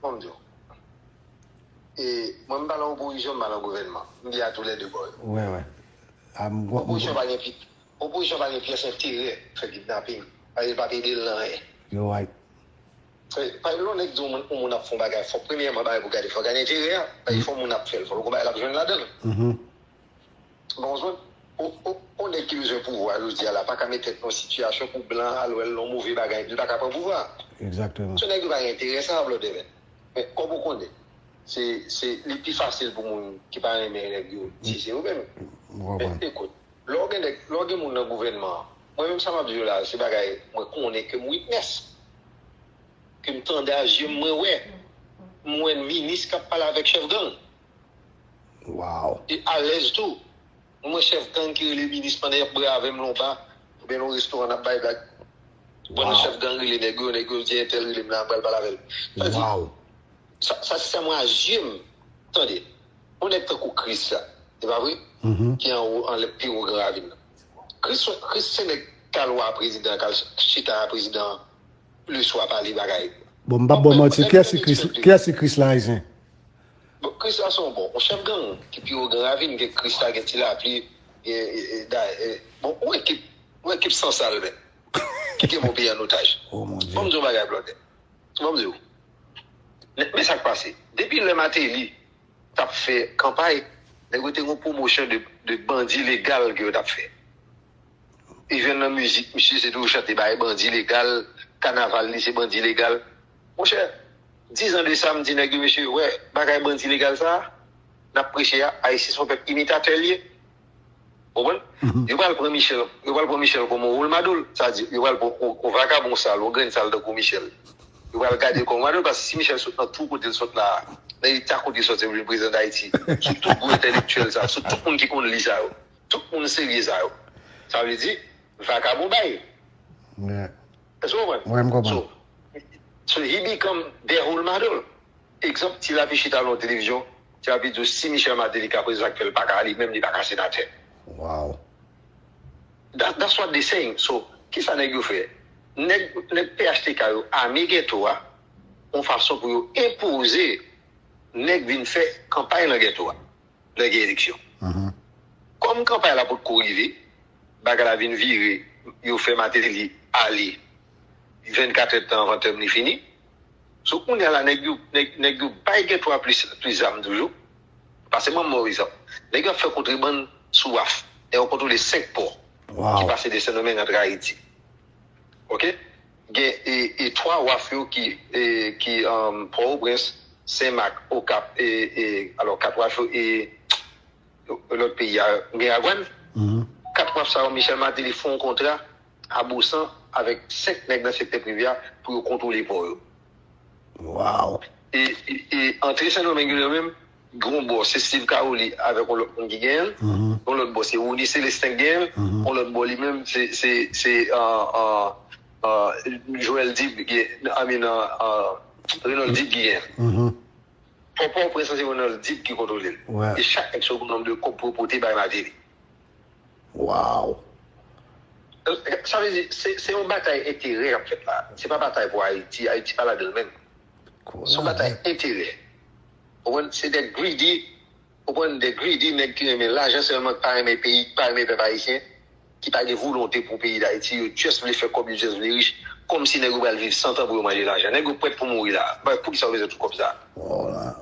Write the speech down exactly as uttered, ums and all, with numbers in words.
Bon, m di w. E, mwen, m pa nan opozisyon, m pa nan gouvènman. M di a tou lè de bò yo. Wè, wè. A, m, m, Opozisyon pa gen pi, opozisyon pa gen pyès enterè fè kidnaping. Paske l p ap ede l nan anyen. You're right. Fè, pa yon nèg di yon moun, yon moun ap fè yon bagay, fò premyèman bagay pou gade, fò gade enterè a. Paske fò moun ap fè l, fò l gon bagay l ap jwenn ladan l. Mhm. Bon, zòn, o, o, o nèg ki bezwen pouvwa jodi a la, pa ka met tèt nan yon sitiyasyon pou blan al wè l nan yon move bagay, epi l pa ka pran pouvwa. Exactement. Se nèg yo pa gen enterè sa, Blòdè, men. Men, kòm ou konnen, se, se, li pi fasil pou moun ki pa renmen nèg yo, si se yo menm. Men, ekout, lè w gen nèg, lè w gen moun nan gouvènman an, mwen menm sa m ap di w la, se bagay mwen konnen ke m witness, ke m tande a zye m, mwen wè. M wè minis k ap pale avèk chèf gang. Wow. E alèz tou. Mwen chèf gang ki rele minis pandan y ap bwè avè m lonba, oubyen nan yon restoran n ap bay blag. Pandan chèf gang rele nèg yo, nèg yo di entèl rele m la, m pral pale avè l. Sa di, sa, sa se sèlman a zye m, tande. Yon nèg tankou Chris sa, se pa vre? Ki anwo, anlè pi wo Gran Ravin nan. Chris, Chris se nèg k al wè prezidan, k al chita a prezidan le swa pale bagay. Bon, m p ap ba w manti. Kiyès ki Chris, kiyès ki Chris la, Ayisyen? Bon, Chris la se yon bon, yon chèf gang ki pi wo Gran Ravin, gen Chris la, gen Ti Lapli, gen, e, e, da, e, bon, yon ekip, yon ekip sansal menm. Ki te pran peyi an otaj. Oh, mon Dieu. Ban m di yon bagay, Blòdè. Ban m di w. Men, men sa k pase. Depi lè Martelly t ap fè kanpay, nèg yo te gen yon pwomosyon de, de bandi legal ke yo t ap fè. Even nan mizik, misye se toujou chante bagay bandi legal, kanaval li se bandi legal. Monchè, diz an de sa, m di nèg yo, mesye, wè, bagay bandi legal sa a, n ap preche a, Ayisyen se yon pèp imitatè l ye. Ou konprann? Yo pral pran Michel, yo pral pran Michel kòm yon wòl madol. Sa di, yo pral pran yon, yon vakabon sal, yon grenn sal tankou Michel. Yo pral gade l kòm yon madol, paske si Michel sot nan twou kote l sot la a, nan eta kote l sot, se pou vin prezidan Dayiti, sou tout gwo entèlektyèl sa, sou tout moun ki konn li sa yo, tout moun serye sa yo. Sa vle di, vakabon bay. Èske w konprann? Wi, m konprann. So, so he become their role model. Egzanp, Ti Lapli chita nan yon televizyon, Ti Lapli di w si Michel Martelly ka prezan sa k fè l pa ka, li menm li pa ka senatè. Wow. That, that's what they saying. So, kisa nèg yo fè? Nèg, nèg P H T K yo ame gèto a, yon fason pou yo enpoze nèg vin fè kanpay nan gèto a lè gen eleksyon. Kòm kanpay la potko rive, bagay la vin vire, yo fè Martelly ale vennkat èdtan anvan tèm li fini. So, kounye a la, nèg yo, nèg, nèg yo bay gèto a plis, plis zam toujou. Pase ban m yon egzanp. Nèg yo ap fè kontrebann sou waf. Nèg yo kontwole senk pò ki pase de Sendomeng antre Ayiti. Oke? Gen e, e twa waf yo ki, e, ki, um, Pòtoprens, Senmak, Okap, e, e, alò, kat waf yo, e, lòt peyi a, Miragwàn. Kat waf sa yo, Michel Martelly fè yon kontra a bosan avèk senk nèg nan sektè prive a pou yo kontwole pò yo. Wow. E, e, e antre Sendomeng yo menm, gen yon bò, se Steve Caroli avèk yon lòt moun ki genyen l. Yon lòt bò, se Rony Célestin ki genyen l. Yon lòt bò, li menm, se, se, se, uh, uh, uh, Joël Dib, ki, I mean, uh, uh, Renold Dib ki genyen l. Pò Pòtoprens lan, se Renold Dib ki kontwole l. E chak nèg sa yo gen nonb de kòb pou yo pote bay Martelly. Wow. Sa vle di, se, se yon batay enterè k ap fèt la. Se pa batay pou Ayiti. Ayiti pa ladan l menm. Se yon batay enterè. Ou konprann? Se de greedy, ou konprann, de greedy nèg ki renmen lajan sèlman, ki pa renmen peyi, ki pa renmen pèp ayisyen, ki pa gen volonte pou peyi Dayiti. Yo just vle fè kòb, yo just vle rich. Kòmsi nèg yo pral viv san tan pou yo manje lajan. Nèg yo prèt pou mouri la. Ba, poukisa yo bezwen tout kòb sa? Oh la.